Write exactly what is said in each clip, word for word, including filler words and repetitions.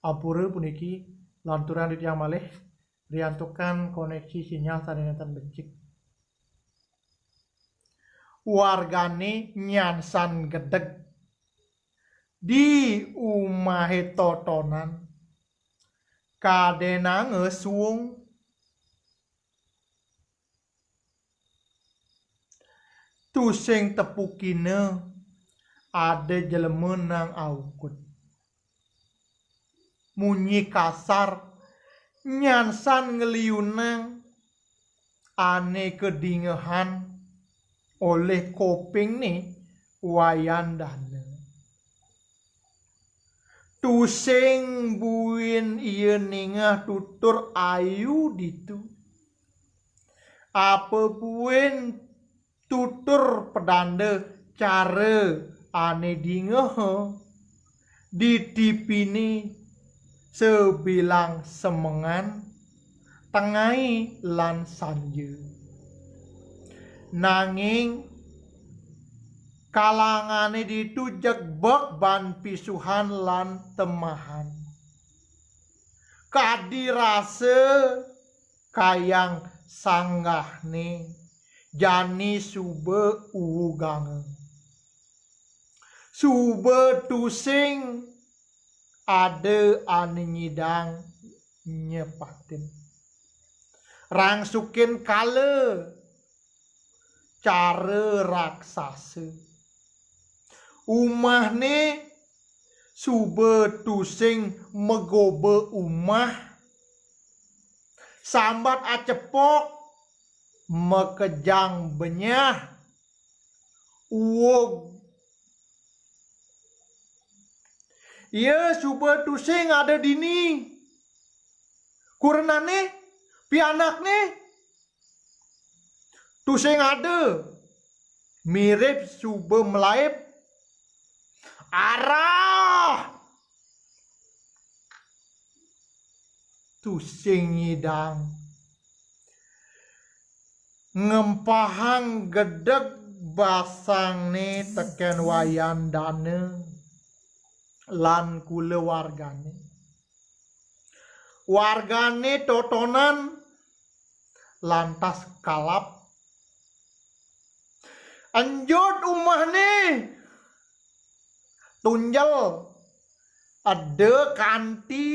Ampura puniki lanturang titiang malih, riantukan koneksi sinyal sané nénten becik. Wargané nyansan gedeg di umahé totonan, kadénanga suung. Tusing tepukina ada jelema nang aukud. Munyi kasar nyansan ngliunang ané kadingehan olih kopingné Wayan Dana. Tusing buin ia ningeh tutur ayu ditu. Apa buin tutur pedanda cara ané dingeha di tipiné sabilang semengan, tengai lan sanja. Nanging kalangané ditu jegbek ban pisuhan lan temahan. Kadi rasa kayang sanggahné jani suba uuganga. Suba tusing ada ané nyidang nyepatin. Rangsukin kala cara raksasa. Umahné suba tusing magoba umah, sambat acepok, makejang benyah, uug. Ia suba tusing ada dini. Kurenané, pianakné, tusing ada. Mirip suba malaib. Arah! Tusing nyidang ngempahang gedeg basangné tekén Wayan Dana lan kulawargané. Wargané totonan lantas kalap. Enjut umahné, tunjel, eda kanti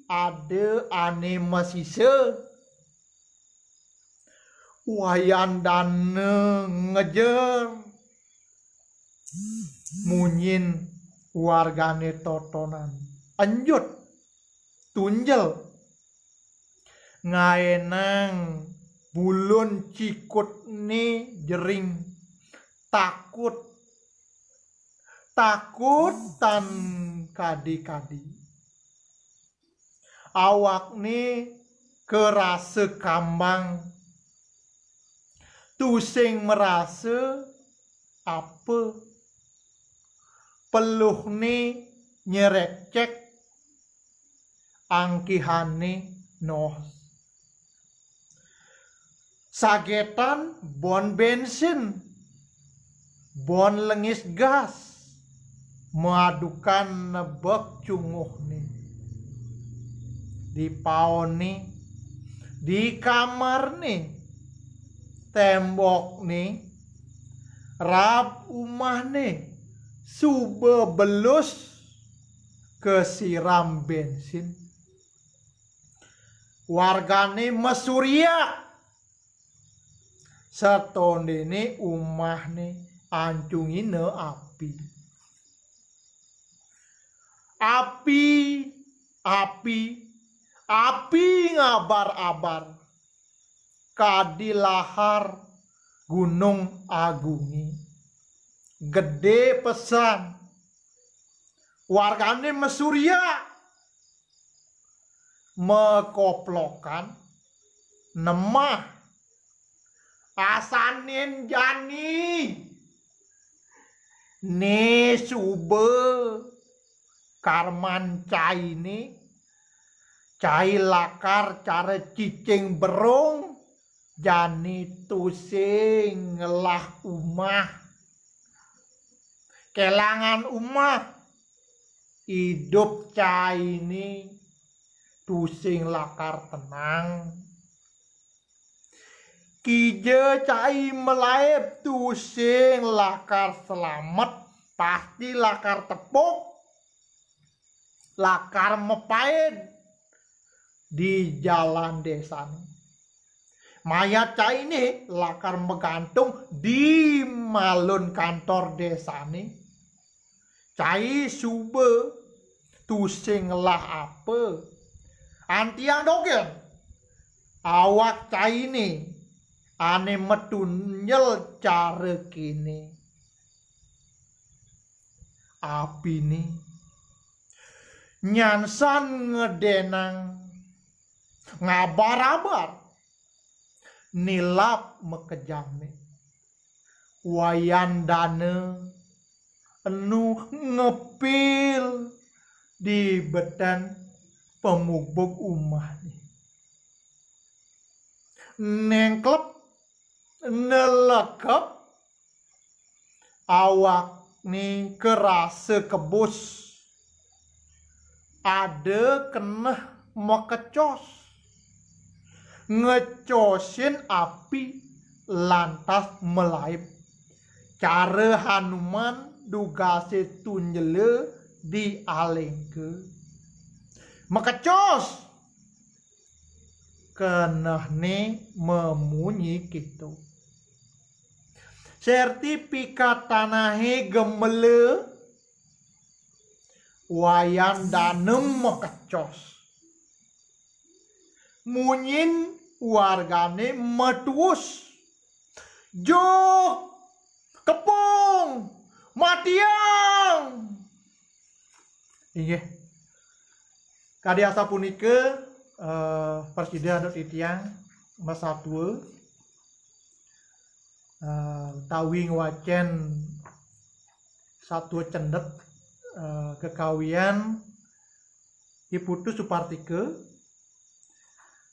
ada ané masisa. Wayan Dana ngejer, munyin wargané totonan. Enjut, tunjel, ngaénang bulun cikutné jering, takut, takut tan kadi-kadi. Awakné karasa kambang, tusing marasa apa. Peluhné nyerecek, angkihané nohos. Sagetan bon bénsin, bon lengis gas, maadukan nebek cunguhné. Di paoné, di kamarné, témbokné, rab umahné, suba belus kasiram bénsin. Wargané masuriak, satondéné umahné ancungina api. Api, api, api ngabar-abar. Kadi lahar Gunung Agungé. Gedé pesan. Wargané masuriak. Makoplokan, nemah. Asanin jani. Né suba karman cainé, cai lakar cara cicing berung, jani tusing ngelah umah. Kélangan umah. idup cainé tusing lakar tenang. Kija cai malaib tusing lakar selamet, pasti lakar tepuk, lakar mapaid di jalan désané. Mayat cainé lakar magantung di malun kantor désané. Cai suba tusing ngelah apa. Antiang dogén, awak cainé ané matunjel cara kéné. Apiné nyansan ngedénang ngabar-abar, nilap makejangné. Wayan dana enu ngepil di betén pemubug umahné. Nengklep, nelekep, awakné karasa kebus. Ada keneh makecos. Ngecosin api lantas malaib. Cara Hanuman dugasé tunjela di Alengka. Makecos! Kenehné mamunyi kéto. Sertifikat tanahé gemela, Wayan dana makecos. Munyin wargané matuus. Juh, kepung, matiang. Inggih. Kadi asapunika, eh, prasida antuk titiang masatua, eh, utawi ngwacén satua cendet, eh, kekawian Ki Putu Supartika.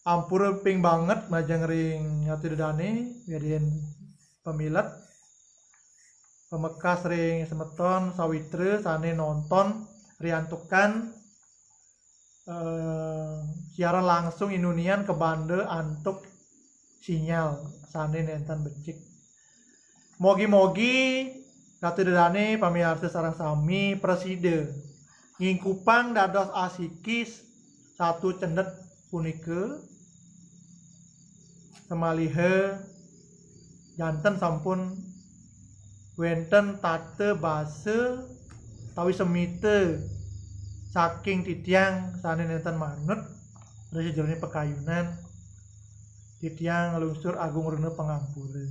Ampura ping banget majeng ring Ratu Ida Dané, yadin pamilet. Pamekas ring semeton sawitra sané nonton riantukan, eh, siaran langsung inunian kabanda antuk sinyal sané nénten becik. Mogi-mogi Ratu Ida Dané pamiarsa sareng sami prasida ngingkupang dados asikis satua cendet punika, samaliha janten sampun wénten tata basa utawi semita saking titiang sané nénten manut ring sajeroning pakayunan, titiang nglungsur agung rena pangampura.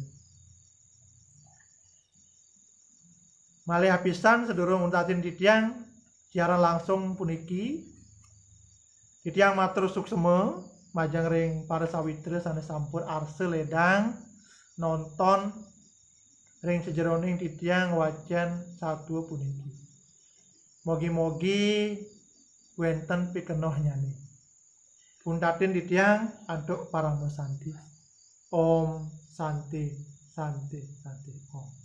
Malih apisan sadurung untatin titiang siaran langsung puniki, titiang matur suksma majeng ring para sawitra sané sampun arsa ledang nonton ring sajeroning titiang ngwacén satua puniki. Mogi-mogi wénten pikenohnyané. Untatin titiang antuk parama santi. Om Santi, Santi, Santi, Om.